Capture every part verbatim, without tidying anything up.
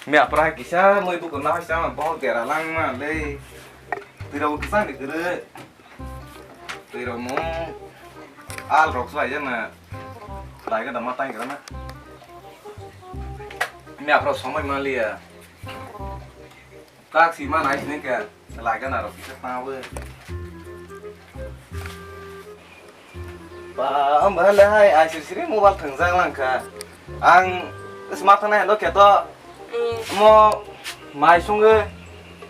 Mia pura kisa moi buku na sa ma bo dera lang ma le. Tira bu kisa ni kere. Tira mo al rok sa ya na. Lai ga da ma tai ga na. Mia pura somoi ma liya. Tak si ma nai sini ke. Lai ga na rok kisa pa we. Ba, hamba le hai, ai siri siri mobile thwngjak lang kha. Ang smartphone hai no khe to. Mm. Mo mai sungwi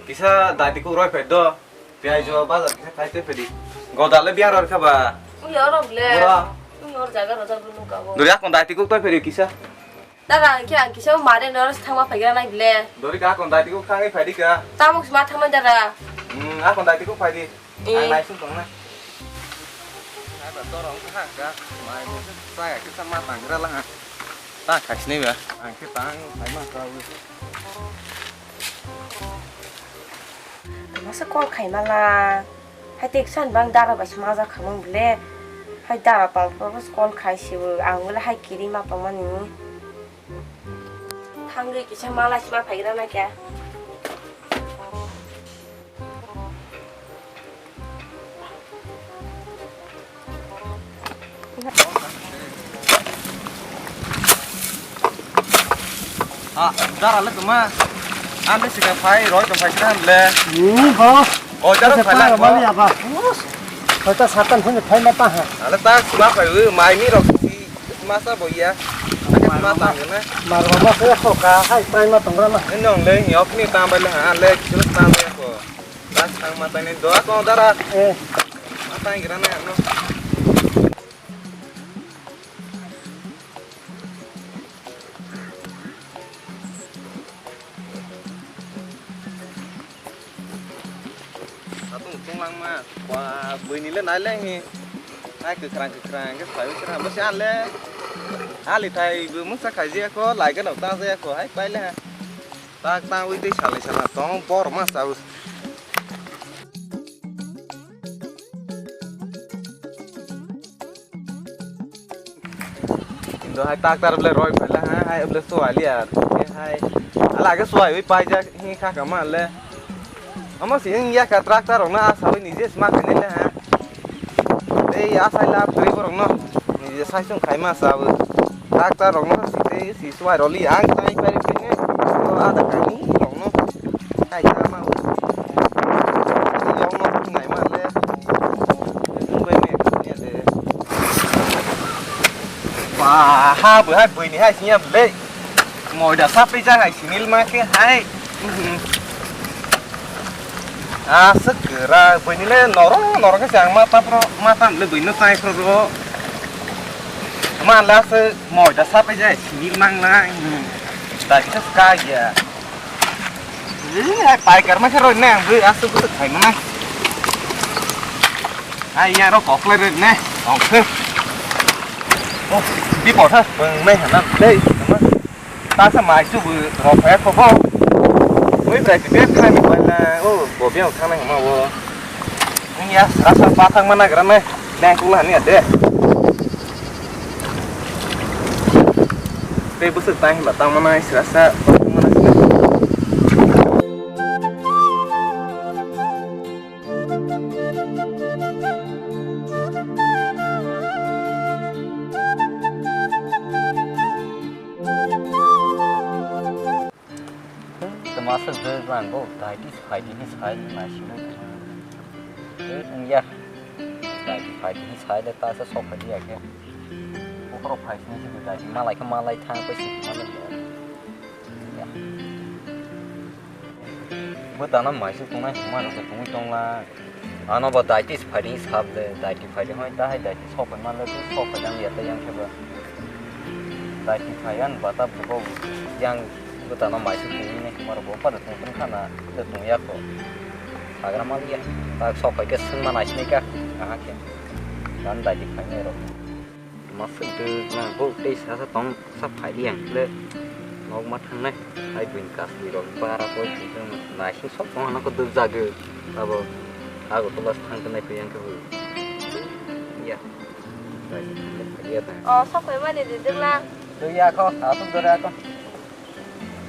kisa dati ku roi phai do. Piyaj o bazar kisa khai te phedi. Goda le biang ror kha ba. Ui, oro le. Ura. Ui, or jaga rojak lu ka bo. Duri akon dati ku toi phedi kisa. Dara, ang khe ang kisa mare no thangma phaigra nai ble. Dori ka akon dati ku khangai phai di ka. Tamok sma thangma dara. Hmm, akon dati ku phai di. Eh. Ang nai sung tong na. Ai ba doro ang kha ka. Mai bo sa ya kisa ma tangra lang. Ta khai sini ba. Ang khe tang khai ma ka. Masa call khai mala. Hai tek san bang dara bai sma ja khamang ble. Hai dara tong pro call khai sibu ang ble hai kiri ma tong mani. Thangwi kisa mala sima phaigra na kya? Ha, dara le kama. Ande sika phai, roi tong phai sina le. Hmm, bo. O, dara phai la, bo. Mali apa? Kota satan sini phai mata ha. Ale ta sima phai, mai mi rok si. Masa bo ya. Ake ma tang na. Mar ba ma se ko ka hai tai ma tong ra ma. Nong le yok ni tang ba le ha le kisu tang ba ko. Bas tang ma tang ni do ko dara. Eh. Ma tang gira na no. Satung tunglang ma, wa, buini le nai le hi. Nai kwkrang kwkrang khe phai kwkrang, bo se ale. Ali thai bo mungsa khai je ko, lai gano ta je ko, hai pai le. Tak ta ui tei salai sala tong, bor ma sa. Indo hai tak tar ble roi pela ha, hai ble so ali ar. Hai. Ala ge so ai pai ja hi kha kama le. Amo si ya ka tractor rok na sa ui ni je sma ka ne le ha. Ei asai la pri borok no. Ni je sai sung khai ma sa ui. Tractor rok no si tei si so ai roli ang tai pai ri ne. Ada kani rok no. Hai ka ma. Yong no nai ma le. Bai me ya de. Ba ha bo hai bui ni hai siya le. Moi da sap ja hai sinil ma ke hai. Aswk kwra bui ni le noro noro ke ang ma ta pro ma ta le bui no tai pro ro. Ma la se moi da sap ja hai sinil mang na. Da kita ka ya. Ih, hai pai kar ma khe roi nai ang bui aswk bwswk khai manai. Ai ya ro kok le roi nai. Ong khe. Oh, bi po tha bang nai hana dei. Ta sa mai chu bu ro phe ko bo. Ui brai ti be khai mi pai na. Oh, bo bi ang thang nai ma bo. Ning ya rasa pa thang mana gra nai. Nang kula ni ade. Tei bwswk tang hinba tang mana sira sa. Tama sa de lang bo, dai ti phai di ni sai na shi lo. Eh, ya. Dai ti phai di ni sai de ta sa sok phai di ya ke. Ko ro phai ni si dai ti malai ka malai thang pa si malai. Ya. Bo ta na mai su tong nai ma na tong tong la. Ano bo daitis phaidi sab de, daiti phaidi hoi ta hai daiti sopai man le tu sopai yang ya ta yang khe bo. Daiti phai an bata bo yang bwtano mai se tong ne mar bo pa de tong tong khana de tong ya ko. Agra mal ya ta sopai ke sing ma nai sini ka aha khe. Dan daiti phai ne ro. Ma phai de na bo tei sa sa tong. Sa phai di ang le nok ma thang nai. Ai buin kas ni rok bara poi thang thang nai sing sok tong hana ko duk jagwi. Abo ago tola thang thang nai phi ang ko. Ya. Bai thang le phai ya ta. O sok phai mani di duk lang. Duk ya ko, asuk dore ko.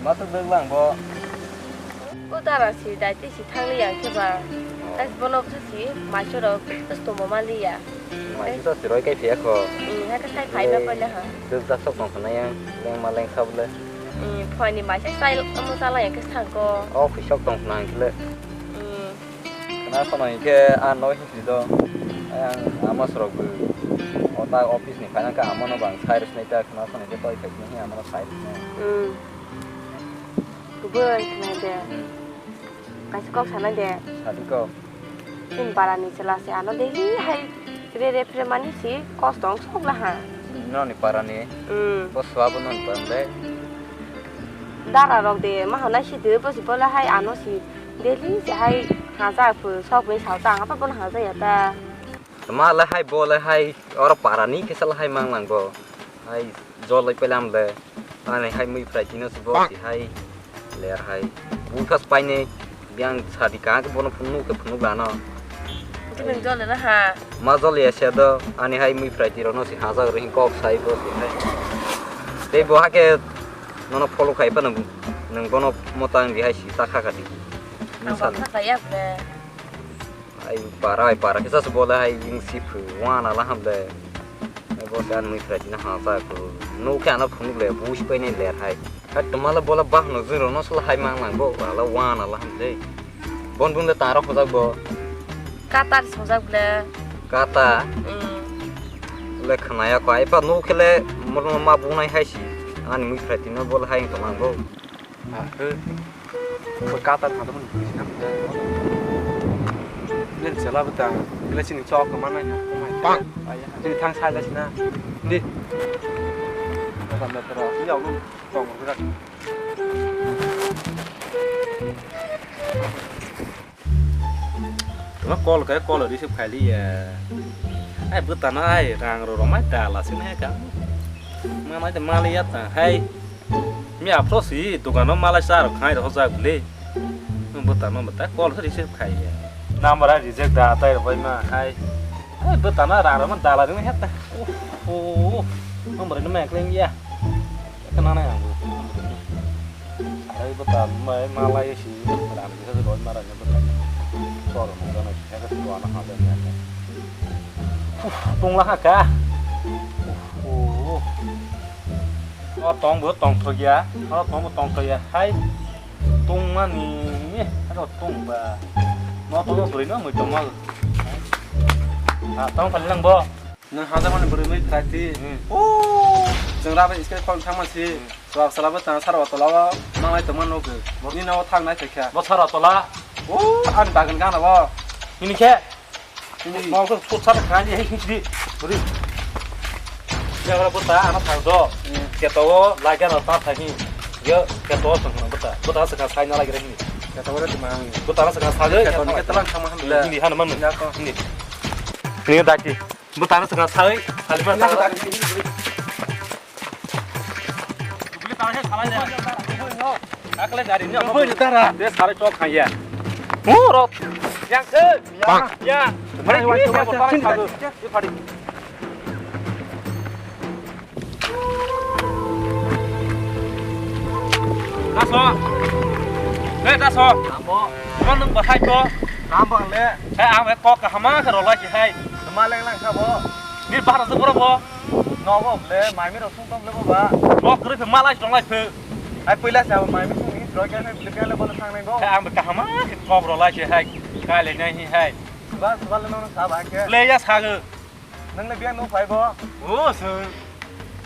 Ma tuk dwk lang bo. Ko dara si dai tei si thang li ya khe ba. Oh. Tai bono kha si mai choro tus tomo ma li ya. Mai si to si roi kai phiya kho. Hmm, ha ka sai phai ba. Eh, ko le ha. Tuk jak sok tong khna yang, leng ma leng sa bole. Hmm, phai ni mai sai sai omo sa la ya khe sang ko. Oh, phi sok tong khna ang khe le. Hmm. Khna sono hinkhe a noi hinkhe do. Ai ang ama sorok bo. O ta office ni phaina khe amano bang sai rwsnai ta khna sono hinkhe toi khai hinkhe amano sai rwsnai. Hmm. Kubui khna de. Hmm. Kaisa kok sana de. Sadi kok. Chini para ni chwla se ano daily hai re re phre mani si kos tong sok la ha. Noni para ni. Hmm. Bo swa bo noni para de. Dara rok de ma hwnai si de bo si bo le hai ano si. Daily se hai haja phu sok bai sao ta ang apa pon haja ya ta. Ma le hai bo le hai oro para ni kisa le hai mang lang bo. Hai jol lai pelam le. Ani hai mui phrai tino se bo si hai ler hai. Bu khas pai ne biang sadi ka ke bono phunu ke phunu lano. Kibin jol le na ha. Ma jol ya se do ani hai mui phrai tiro no si haja ring kok sai bo si hai. Tei bo ha ke nono follow khai pa nang nang bono motang di hai si ta kha kha di. Ang ba kha kha ya bre. Ai para, ai para kisa se bola hai jing si phu wana la ham de. Ai bo dan mui phra jina ha sa ko. No kya na phunu le bu si pai ne le hai. Ka tuma la bola bah no zero no sala hai mang lang bo. Ala wana la ham de. Bon bun le taro khojak bo. Katar sojak le. Kata. Mm. Le khna ya ko ai pa no khele mo ma bu nai hai si. Ani mui phra jina bola hai to mang bo. Ah, eh. Ko kata thang tamo ni. Nen sela bata. Bela sini chok ko mana ya. Bang. Sini thang sai la sina. Di. Kata me tero. Ini aku tong ko rak. Tuma call khe call receive khai liya. Ai bwtano ai rang rw rwmai dala sini hai ka. Manai de maliya ta hai. Mi aphro si dukano malai cha rw khai rw hojak bwle. Bwtano bwta call khe receive khai ya. Number ai reject da tai rw bai ma hai. Ai bwtano rang rwma dala ring het ta. Uff uff. Number ni ma kleng ya. Kana na yang bu. Ai bata mai malai si ran kisa si loi mara ni bata. Sor mo gana kisa si loi na ha ba ni. Uf, tong la ha ka. Uf. O tong bo tong thok ya. O tong bo tong thok ya. Hai. Tong mani. Aro tong ba. No tong bo bri no mo tong ma. Ha, tong phal lang bo. Nwng hajakmani bwrwi mui phwraiti. Hmm. O, chwng rabai iske khol thangma si. Hmm. Chwla bwsala bo tang saro tola o manglai tongma nugo. Bini nogo thang nai tongkha. Bo saro tola. O, ani bagani gana bo. Nini khe? Nini. Bo khe sut sat kha ni hei hei di. Bwrwi. Jagra bo ta ano thang do. Hmm. Keto o lagya no ta thang hi. Yo keto o thang bo ta. Bo ta sa ka sai na lagi re hi. Keto o re ma. Bo ta sa ka sai. Keto ni keto lang thangma ham le. Nini han man. Ya ko. Nini. Nini dati. Bwtano swkang sawi, salima sawi. Dubli tara se salai le. Akle dari ni. Dubli tara. De salai chok khaya. Mu rok. Yang ke. Ya. Ya. Mari ni se botol sagu. Di phadi. Daso. Hei, Daso. Amo. Mo nwng bwthai ko. Amo le. Hei, ang be kok kahama khe rwlai si hai. Tuma leng lang kha bo. Ni bahar se boro bo. Nogo le, mai mi rok sung tong le bo ba. Kok kwrwi phe malai tong lai phe. Hai puila se abo mai mi sung ni droi khe phe le bo le thang nai go. Hei, ang be kahama khe kok rwlai si hai. Kai le nai hi hai. Ba, ba le no sa ba khe. Le ya sa go. Nang le biang no phai bo. O, sir.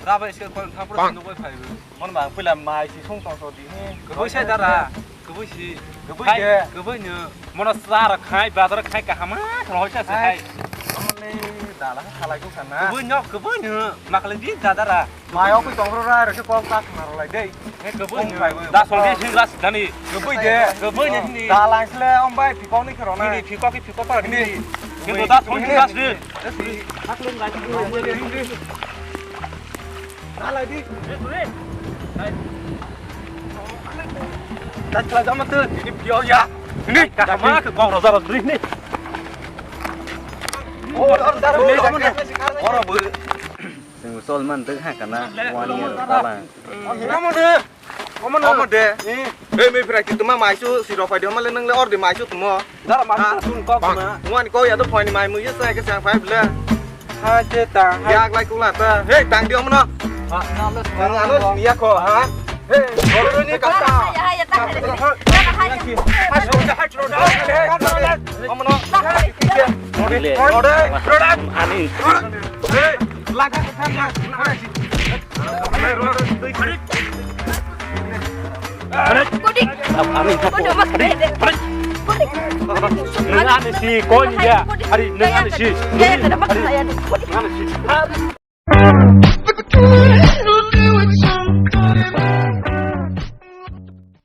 Raba iske kon thang pro no bai phai bo. Mon ba puila mai si sung tong to di ni. Kwbui sai dara, kwbui si. Kwbui hai, de. Kwbui no. Mono sar khai, bazar khai kahama, khalo sa se hai. Hai. Amle dala khalai ko sana. Kwbui no, kwbui no. Makle di dadara. Mai okui tong ro ra, ra se kok tak na ro lai dei. He kwbui no. Kong khai bo. Da song di sing ras dani. Kwbui de. Kwbui no ni. Dala isle om bai phikok ni khero na. Ni phikok ki phikok pa ni. Ni. Ni da song di ras de. Dalai di. Dai khala jama tu. Ini pio ya. Ini kahama ke kong roza roza ini. Oh, dar dar. Ora bu. Sing sol man tu ha kana. Wani ya kala. Kamu tu. Omo no. Omo de. Eh. Ei, mui phrai ki tuma mai su siro phai de, omo le nang le or de mai su tumo. Dara mai su tun kok ma. Ngwan ko ya do phai ni mai mui sa ke sang phai ble. Ha, te ta, ha. Yak lai kula ta. Hey, tang di omo no. Ha, na lo. Ano sini ya ko, ha. Hey, oro ni ka ta. Ya, ya, ta. Ya, ya, ya. Omo no. Ani. Hey, laga ka ta. Kodik. Ani. Kodik, mas. Kodik. Nang ani si, kau ni ya. Hari, nang ani si. Ya, ya, kenapa saya ni? Kodik. Nang ani si.